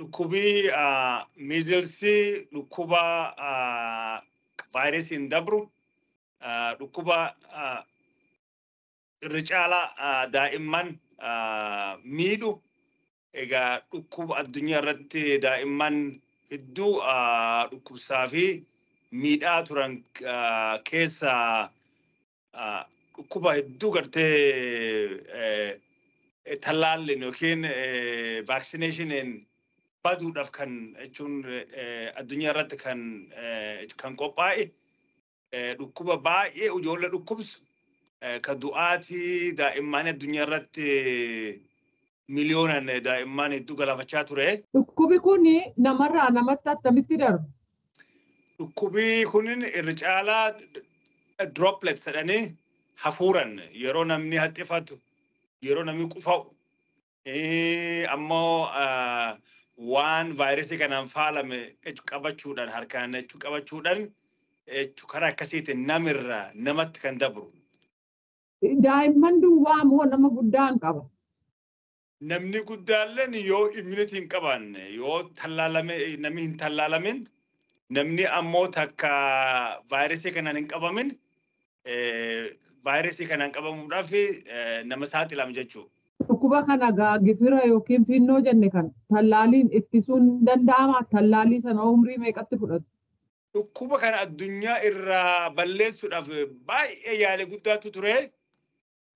Dhukkubii measles dhukkuba vaayirasiin dabru, dhukkuba irra caalaa daa'imman miidhu. Egaa dhukkuba addunyaa irratti daa'imman hedduu dhukkubsaa fi miidhaa turan keessa dhukkuba hedduu gartee tallaalliin yookiin vaccinationiin baduudhaaf kan jechuun addunyaa irratti kan qophaa'e, dhukkuba baay'ee ijoollee dhukkubsu, kan du'aatii daa'imman addunyaa irratti miliyoonan daa'imman hedduu galaafachaa ture. Dhukkubi kun namarraa namatti attamitti darba? Dhukkubi kun irra caalaa droplets jedhanii hafuuran, yeroo namni haxxifatu, yeroo namni qufa'u, ammoo waan vaayirasii kanaan faalame qabachuudhaan, harkaan qabachuudhaan, karaa akkasiitiin namirraa namatti kan dabru. Daa'imman duwwaa moo nama guddaan qaba? Namni guddaalleen yoo immunity hin qabaanne, yoo tallaalame, namni hin tallaalamin, namni ammoo takka vaayirasii kanaan hin qabamin, vaayirasii kanaan qabamuudhaaf nama saaxilama jechuudha. Dhukkuba kana gaa gifira yookiin finnoo jenne kan tallaaliin ittisuun danda'ama? Tallaalii sana umrii meeqatti fudhatu? Dhukkuba kana addunyaa irraa balleessuudhaaf baay'ee yaalii guddaatu ture.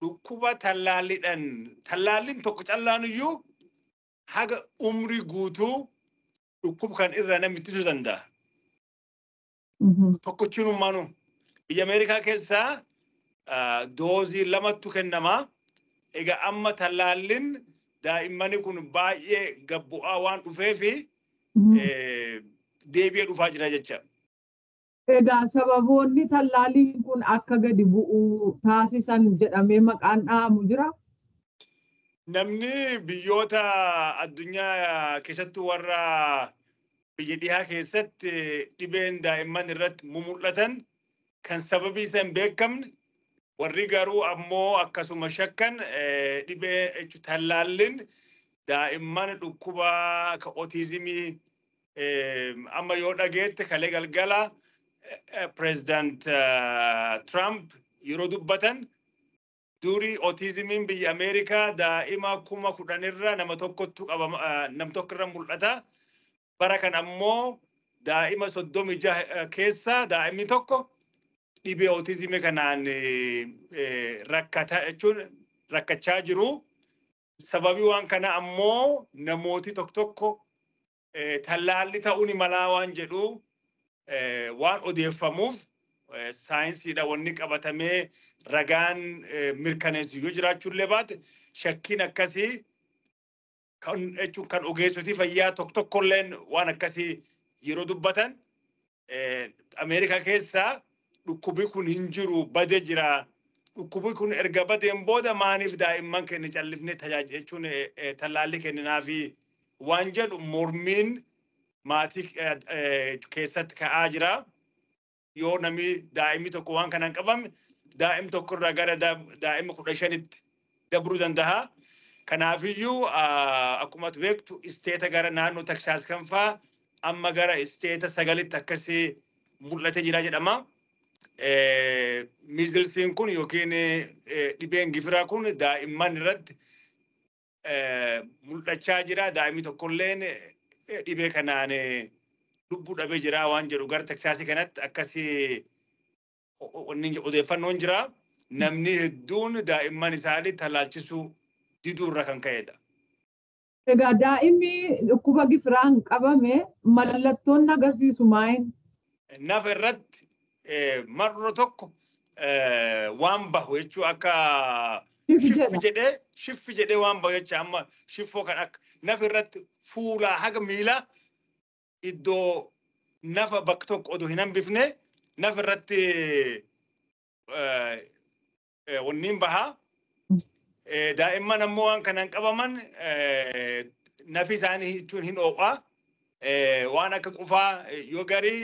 Dhukkuba tallaalliidhaan, tallaalliin tokko callaanuyyuu haga umrii guutuu dhukkuba kan irraa namni ittisuu danda'a. Tokkochiinummaanuu biyya Ameerikaa keessaa doozii lamattu kennama. Egaa amma tallaalliin daa'immanii kun baay'ee gabbu'aa waan dhufeefi deebi'ee dhufaa jira jecha. Egaa sababoonni tallaaliin kun akka gadi bu'u taasisan jedhamee maqaan dhahamu jira? Namni biyyoota addunyaa keessattuu warra biyya dhihaa keessatti dhibeen daa'imman irratti mumul'atan kan sababii isa hin beekamne, warri garuu ammoo akkasuma shakkan, dhibee tallaalliin daa'imman dhukkuba akka ootizimii. Amma yoo dhageette, kalee galgala Pireezidant Trump yeroo dubbatan, durii ootizimiin biyya Ameerikaa daa'ima 10,000rra nama tokkottu qabama, nam tokko irra mul'ata. Bara kan ammoo daa'ima 36 keessa daa'imni tokko dhibee ootizimii kanaan rakkata jechuun rakkachaa jiru. Sababii waan kana ammoo namooti tokko tokko tallaalli ta'uu ni malaa waan jedhu waan odeeffamuuf, saayinsiidha wanni qabatamee ragaan mirkaneessu yoo jiraachuullee baate, shakkiin akkasii kan jechuun kan ogeessotii fayyaa tokko tokkolleen waan akkasii yeroo dubbatan, Ameerikaa keessaa dhukkubi kun hin jiru, bade jira. Dhukkubi kun erga badeen booda maaliif daa'imman keenya callifnee tajaajila jechuun tallaalli kenninaafi waan jedhu mormiin maatii keessatti ka'aa jira. Yoo namni daa'imni tokko waan kanaan qabame, daa'imni tokko irraa gara daa'ima 15tti dabruu danda'a. Kanaafiyyuu akkuma ati beektu isteeta gara naannoo Teksaas kan fa'aa amma gara isteeta sagalitti akkasii mul'atee jira jedhama. Measlesiin kun yookiin dhibeen gifiraa kun daa'imman irratti mul'achaa jira. Daa'imni tokkolleen dhibee kanaan lubbuu dhabee jira waan jedhu gara Teksaasii kanatti akkasii odeeffannoon jira. Namni hedduun daa'imman isaanii tallaalchisuu diduu irra kan ka'edha. Egaa daa'imni dhukkuba gifiraan qabame mallattoon agarsiisu maayin? Nafa irratti marroo tokko waan bahu jechuu, akka shiffi jedhee, shiffi jedhee waan bahu jecha. Amma shiffoo kan akka nafa irratti fuulaa haga miilaa iddoo nafa bakka tokko odoo hin hambifne nafa irratti wanniin bahaa. Daa'imman ammoo waan kanaan qabaman nafi isaanii jechuun hin ho'a. Waan akka qufaa yoo garii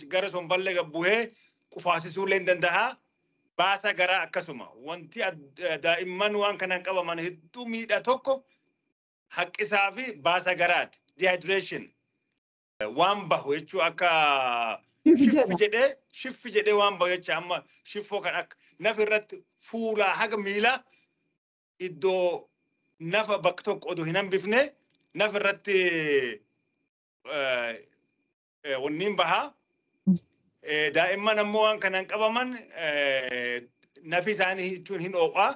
gara somballee gabbuhee qufaasisuullee hin danda'a. Baasa garaa akkasuma. Wanti daa'imman waan kanaan qabaman hedduu miidha tokko haqqisaa fi baasa garaati. Dehydration waan bahu jechuu akka shiffi jedhee, shiffi jedhee waan bahu jecha. Amma shiffoo kan akka nafa irratti fuulaa haga miilaa iddoo nafa bakka tokko odoo hin hambifne nafa irratti wanniin bahaa. Daa'imman ammoo waan kanaan qabaman nafi isaanii jechuun hin oo'a.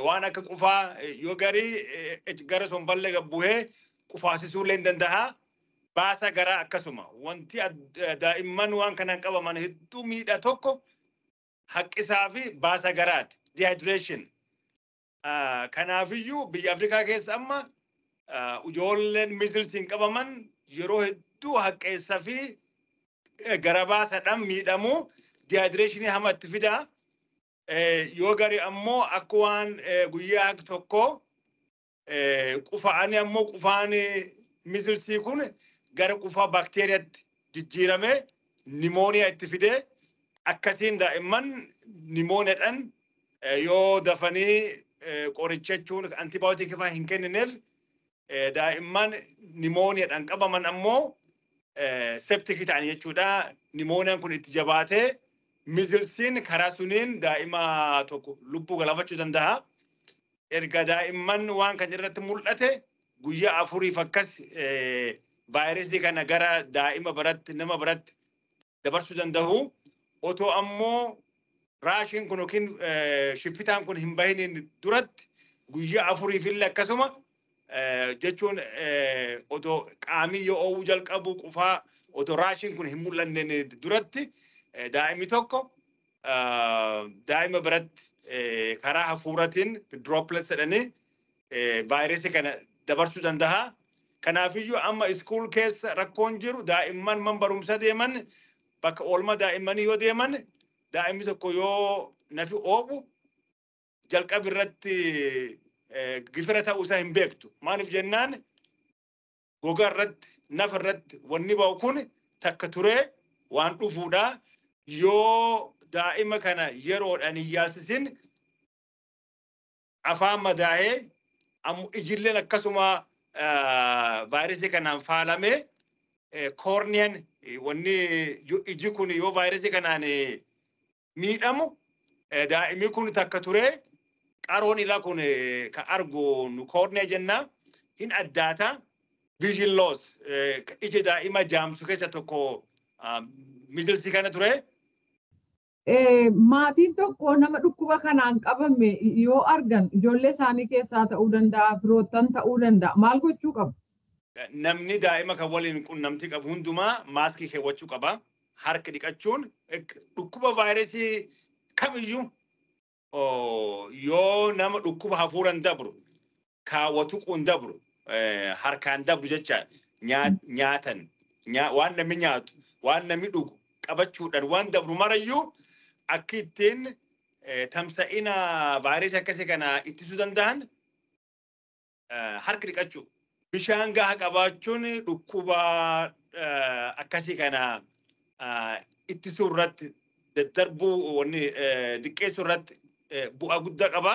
Waan akka qufaa yoo garii gara somballee gabbuhee qufaasisuu illee hin danda'a. Baasa garaa akkasuma. Wanti daa'imman waan kanaan qabaman hedduu miidha tokko haqqisaa fi baasa garaati. Dehydration. Kanaafiyyuu biyya Afrikaa keessa amma ijoolleen measlesiin qabaman yeroo hedduu haqqeessa fi gara baasadhaan miidhamu, dehydrationii hama itti fida. Yoo gari ammoo akka waan guyyaa haqi tokko qufa'anii, ammoo qufaan measlesii kun gara qufaa baakteeriyaatti jijjiirame pneumonia itti fide. Akkasiin daa'imman pneumoniadhaan yoo dafanii qoricha jechuun antibiyootikii fa'aa hin kennineef, daa'imman pneumoniadhaan qabaman ammoo septicii ta'an jechuudha. Pneumoniaan kun itti jabaatee measlesiin karaa suniin daa'ima tokko lubbuu galaafachuu danda'a. Erga daa'imman waan kan irratti mul'ate guyyaa 4f akkas vaayirasii kana gara daa'ima biratti, nama biratti dabarsuu danda'u. Otoo ammoo rashiin kun yookiin shiffitaan kun hin bahiniin duratti guyyaa 4f illee akkasuma jechuun otoo qaamii yoo oowwuu jalqabu, qufaa otoo rashiin kun hin mul'anneen duratti daa'imni tokko daa'ima biratti karaa hafuuratiin droplets jedhanii vaayirasii kana dabarsuu danda'a. Kanaafiyyuu amma school keessa rakkoon jiru, daa'imman man barumsa deeman, bakka oolmaa daa'immanii yoo deeman, daa'imni tokko yoo nafi oobu jalqabi irratti gifira ta'uu isaa hin beektu. Maaliif jennaan, gogaa irratti, nafa irratti wanni ba'u kun takka turee waan dhufuudha. Yoo daa'ima kana yeroodhaan hin yaalsisin, afaan madaa'ee, ijilleen akkasuma vaayirasii kanaan faalamee, cornean wanni iji kun yoo vaayirasii kanaan miidhamu, daa'imni kun takka turee qaroon ilaa kun ka argu cornea jenna hin addaata. Vision loss, ija daa'ima jaamsu keessa tokko measlesii kana ture. Maatiin tokko nama dhukkuba kanaan qabame yoo argan, ijoollee isaanii keessaa ta'uu danda'a, firoottan ta'uu danda'a, maal gochuu qabu? Namni daa'ima kan waliin qunnamtii qabu hundumaa maaskii keewwachuu qaba. Harka dhiqachuun dhukkuba vaayirasii kamiyyuu yoo nama dhukkuba hafuuran dabru, kaawwatu tuquun dabru, harkaan dabru jecha, nyaatan, waan namni nyaatu, waan namni dhugu qabachuudhaan waan dabru marayyuu akka ittiin tamsa'ina vaayirasii akkasii kana ittisuu danda'an harka dhiqachuu. Bishaan gahaa qabaachuun dhukkuba akkasii kana ittisuu irratti, daddarbuu wanni xiqqeessuu irratti bu'aa guddaa qaba.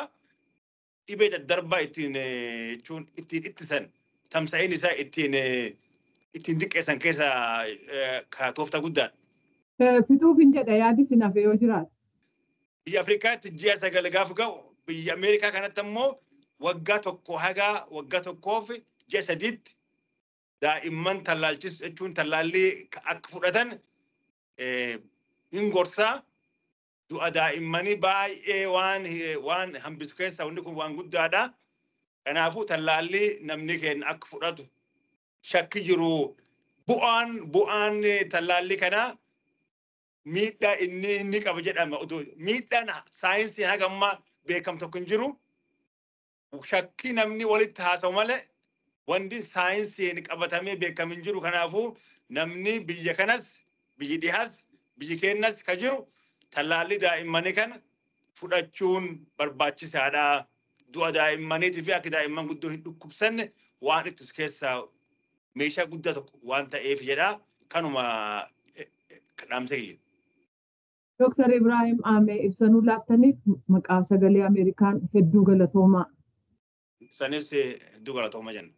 Dhibee daddarbaa ittiin jechuun ittiin ittisan, tamsa'in isaa ittiin xiqqeessan keessa ka tooftaa guddaadha. Fixuuf hin jedha, yaadi isin hafe yoo jiraate. Biyya Afrikaatti ji'a 9 gaafa ga'u, biyya Ameerikaa kanatti ammoo waggaa 1 haga waggaa 1 fi ji'a 3tti daa'imman tallaalchisu jechuun tallaallii akka fudhatan hin gorsaa. Du'a daa'immanii baay'ee waan hambisu keessaa wanni kun waan guddaadha. Kanaafuu tallaallii namni keenya akka fudhatu shakki jiru, bu'aan tallaallii kanaa miidhaa inni qaba jedhama. Miidhaan saayinsiin haga ammaa beekamu tokko hin jiru. Shakkii namni walitti haasa'u malee wanti saayinsiin qabatamee beekamu hin jiru. Kanaafuu namni biyya kanas, biyyi dhihaas, biyyi keenyas ka jiru tallaallii daa'immanii kana fudhachuun barbaachisaadha. Du'a daa'immaniitii fi akka daa'imman guddoo hin dhukkubsanne waan ittisu keessaa meeshaa guddaa tokko waan ta'eef jedha. Kanuma dhaamsa kiyya. Dooktar Ibrahim Ahmed, ibsanuu laattaniif maqaa Sagalee Ameerikaan hedduu galatoomaa. Sanis hedduu galatooma jenna.